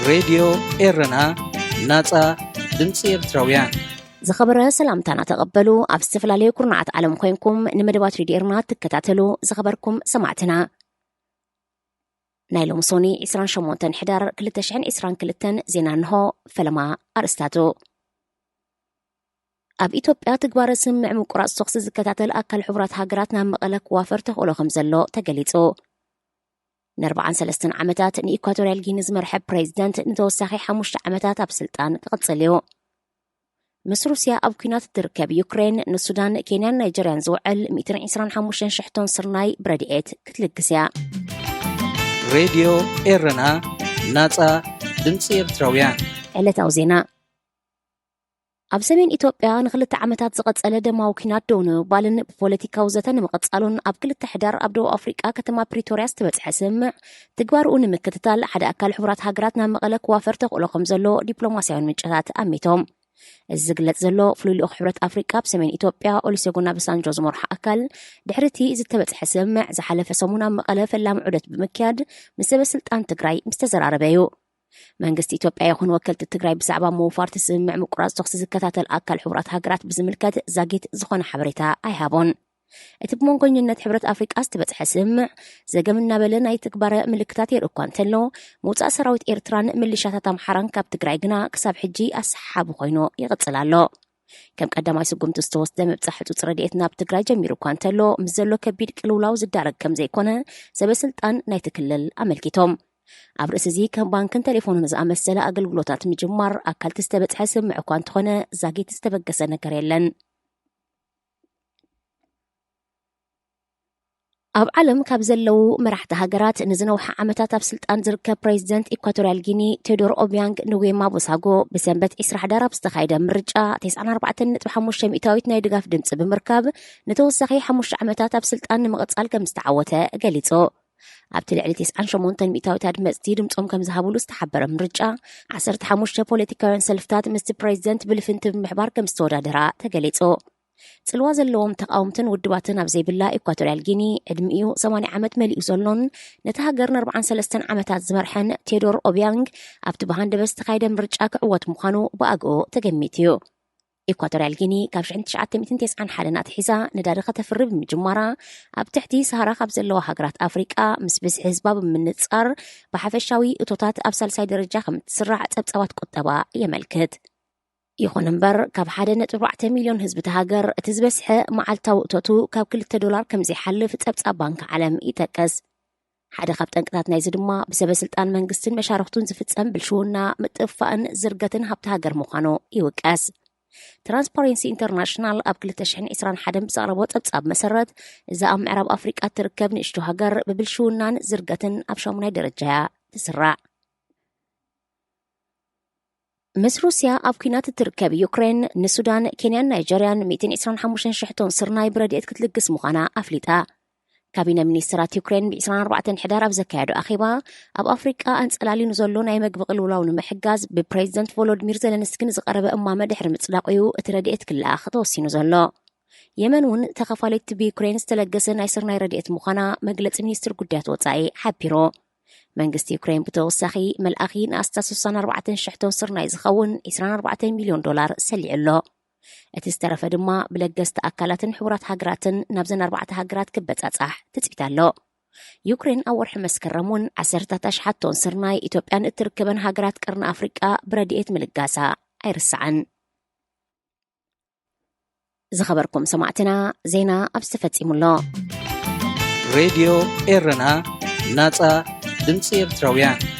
ሬድዮ ኤረና፣ ናጻ ድምጺ ኤርትራውያን። ዝኸበረ ሰላምታና ተቐበሉ። ኣብ ዝተፈላለዩ ኩርናዓት ዓለም ኮይንኩም ንመደባት ሬድዮ ኤረና ትከታተሉ ዝኸበርኩም ሰማዕትና፣ ናይ ሎሚ ሶኒ ዕስራን ሸሞንተን ሕዳር ክልተ ሽሕን ዕስራን ክልተን ዜና እንሆ። ፈለማ ኣርእስታቱ። ኣብ ኢትዮጵያ ትግባረ ስምምዕ ምቁራጽ ተኹሲ ዝከታተል ኣካል ሕቡራት ሃገራት ናብ መቐለ ክዋፈር ተኽእሎ ከም ዘሎ ተገሊጹ። ንኣርባዓን ሰለስተን ዓመታት ንኢኳቶርያል ጊኒ ዝመርሐ ፕሬዚደንት ንተወሳኺ ሓሙሽተ ዓመታት ኣብ ስልጣን ክቕጽል እዩ። ምስ ሩስያ ኣብ ኲናት እትርከብ ዩክሬን ንሱዳን፣ ኬንያን ናይጀርያን ዝውዕል ሚእትን ዕስራን ሓሙሽተን ሽሕ ቶን ስርናይ ብረድኤት ክትልግስ እያ። ሬድዮ ኤረና፣ ናጻ ድምጺ ኤርትራውያን። ዕለታዊ ዜና። ኣብ ሰሜን ኢትዮጵያ ንክልተ ዓመታት ዝቐጸለ ደማዊ ኲናት ደው ንምባልን ብፖለቲካዊ ዘተ ንምቕጻሉን ኣብ ክልተ ሕዳር ኣብ ደቡብ ኣፍሪቃ ከተማ ፕሪቶርያ ዝተበጽሐ ስምምዕ ትግባርኡ ንምክትታል ሓደ ኣካል ሕቡራት ሃገራት ናብ መቐለ ክዋፈር ተኽእሎ ከም ዘሎ ዲፕሎማስያውያን ምንጭታት ኣሚቶም። እዚ ዝግለጽ ዘሎ ፍሉይ ልኡኽ ሕብረት ኣፍሪቃ ኣብ ሰሜን ኢትዮጵያ ኦሉሴጉን ኦባሳንጆ ዝመርሖ ኣካል ድሕሪ እቲ ዝተበጽሐ ስምምዕ ዝሓለፈ ሰሙን ኣብ መቐለ ፈላሚ ዑደት ብምክያድ ምስ ሰበ ስልጣን ትግራይ ምስ ተዘራረበ እዩ። መንግስቲ ኢትዮጵያ ይኹን ወከልቲ ትግራይ ብዛዕባ ምውፋር እቲ ስምምዕ ምቁራጽ ተኹሲ ዝከታተል ኣካል ሕቡራት ሃገራት ብዝምልከት ዛጊት ዝኾነ ሓበሬታ ኣይሃቦን። እቲ ብመንጎኝነት ሕብረት ኣፍሪቃ ዝተበጽሐ ስምምዕ ዘገም እናበለ ናይ ትግባረ ምልክታት የርኢ እኳ እንተሎ፣ ምውጻእ ሰራዊት ኤርትራን ምልሻታት ኣምሓራን ካብ ትግራይ ግና ክሳብ ሕጂ ኣሰሓሓቢ ኮይኑ ይቕጽል ኣሎ። ከም ቀዳማይ ስጉምቲ ዝተወስደ ምብጻሕ ህጹጽ ረድኤት ናብ ትግራይ ጀሚሩ እኳ እንተሎ፣ ምስ ዘሎ ከቢድ ቅልውላው ዝዳረግ ከም ዘይኮነ ሰበ ስልጣን ናይቲ ክልል ኣመልኪቶም። ኣብ ርእሲ እዚ ከም ባንክን ቴሌፎንን ዝኣመሰለ ኣገልግሎታት ምጅማር ኣካል እቲ ዝተበጽሐ ስምምዕ እኳ እንተኾነ፣ ዛጊት ዝተበገሰ ነገር የለን። ኣብ ዓለም ካብ ዘለዉ መራሕቲ ሃገራት ንዝነውሐ ዓመታት ኣብ ስልጣን ዝርከብ ፕሬዚደንት ኢኳቶርያል ጊኒ ቴዶር ኦቢያንግ ንዌማ ቦሳጎ ብሰንበት ዕስራ ሕዳር ኣብ ዝተኻየደ ምርጫ ተስዓን ኣርባዕተን ነጥቢ ሓሙሽተ ሚእታዊት ናይ ድጋፍ ድምፂ ብምርካብ ንተወሳኺ ሓሙሽተ ዓመታት ኣብ ስልጣን ንምቕጻል ከም ዝተዓወተ ገሊጹ። ኣብቲ ልዕሊ ተስዓን ሸሞንተን ሚእታዊት ኣድመፅቲ ድምፆም ከም ዝሃብሉ ዝተሓበረ ምርጫ ዓሰርተ ሓሙሽተ ፖለቲካውያን ሰልፍታት ምስቲ ፕሬዚደንት ብልፍንቲ ብምሕባር ከም ዝተወዳደራ ተገሊጹ። ጽልዋ ዘለዎም ተቃወምትን ውድባትን ኣብ ዘይብላ ኢኳቶርያል ጊኒ ዕድሚኡ ሰማንያ ዓመት መሊኡ ዘሎን ነቲ ሃገር ንኣርባዓን ሰለስተን ዓመታት ዝመርሐን ቴዶር ኦቢያንግ ኣብቲ ብሃንደበት ዝተኻየደ ምርጫ ክዕወት ምዃኑ ብኣግኡ ተገሚቱ እዩ። ኢኳቶርያል ጊኒ ካብ ሽሕን ትሽዓተ ሚእትን ተስዓን ሓደን ኣትሒዛ ነዳዲ ከተፍሪ ብምጅማራ ኣብ ትሕቲ ሰሃራ ካብ ዘለዋ ሃገራት ኣፍሪቃ ምስ ብዝሒ ህዝባ ብምንጻር ብሓፈሻዊ እቶታት ኣብ ሳልሳይ ደረጃ ከም እትስራዕ ጸብጻባት ቁጠባ የመልክት። ይኹን እምበር ካብ ሓደ ነጥቢ ኣርባዕተ ሚልዮን ህዝቢ እታ ሃገር እቲ ዝበዝሐ መዓልታዊ እቶቱ ካብ ክልተ ዶላር ከም ዘይሓልፍ ጸብጻብ ባንኪ ዓለም ይጠቅስ። ሓደ ካብ ጠንቅታት ናይዚ ድማ ብሰበ ስልጣን መንግስትን መሻርኽቱን ዝፍጸም ብልሽውና፣ ምጥፍፋእን ዝርገትን ሃብቲ ሃገር ምዃኑ ይውቀስ። ትራንስፓረንሲ ኢንተርናሽናል ኣብ ክልተ ሽሕን ዕስራን ሓደን ብዘቕረቦ ጸብጻብ መሰረት፣ እዛ ኣብ ምዕራብ ኣፍሪቃ እትርከብ ንእሽቶ ሃገር ብብልሽውናን ዝርገትን ኣብ ሻሙናይ ደረጃ እያ ትስራዕ። ምስ ሩስያ ኣብ ኲናት እትርከብ ዩክሬን ንሱዳን፣ ኬንያን ናይጀርያን ሚእትን ዕስራን ሓሙሽተን ሽሕ ቶን ስርናይ ብረድኤት ክትልግስ ምዃና ኣፍሊጣ። ካቢነ ሚኒስትራት ዩክሬን ብ ዕስራን ኣርባዕተን ሕዳር ኣብ ዘካየዶ ኣኼባ፣ ኣብ ኣፍሪቃ ኣንጸላልዩ ንዘሎ ናይ መግቢ ቅልውላው ንምሕጋዝ ብፕሬዚደንት ቮሎዲሚር ዘለንስኪ ንዝቐረበ እማመ ድሕሪ ምጽዳቑ እዩ እቲ ረድኤት ክለኣኽ ተወሲኑ ዘሎ። የመን እውን ተኸፋሊት ብዩክሬን ዝተለገሰ ናይ ስርናይ ረድኤት ምዃና መግለጺ ሚኒስትር ጉዳያት ወጻኢ ሓቢሩ። መንግስቲ ዩክሬን ብተወሳኺ መልኣኺ ንኣስታት ስሳን ኣርባዕተን ሽሕ ቶን ስርናይ ዝኸውን ዕስራን ኣርባዕተን ሚልዮን ዶላር ሰሊዑ ኣሎ። እቲ ዝተረፈ ድማ ብለገስቲ ኣካላትን ሕቡራት ሃገራትን ናብዘን ኣርባዕተ ሃገራት ክበጻጻሕ ትጽቢት ኣሎ። ዩክሬን ኣብ ወርሒ መስከረም እውን ዓሰርታት ኣሽሓት ቶን ስርናይ ኢትዮጵያን እትርከበን ሃገራት ቀርኒ ኣፍሪቃ ብረድኤት ምልጋሳ ኣይርሳዕን። ዝኸበርኩም ሰማዕትና፣ ዜና ኣብዚ ተፈጺሙ ኣሎ። ሬድዮ ኤረና፣ ናጻ ድምጺ ኤርትራውያን።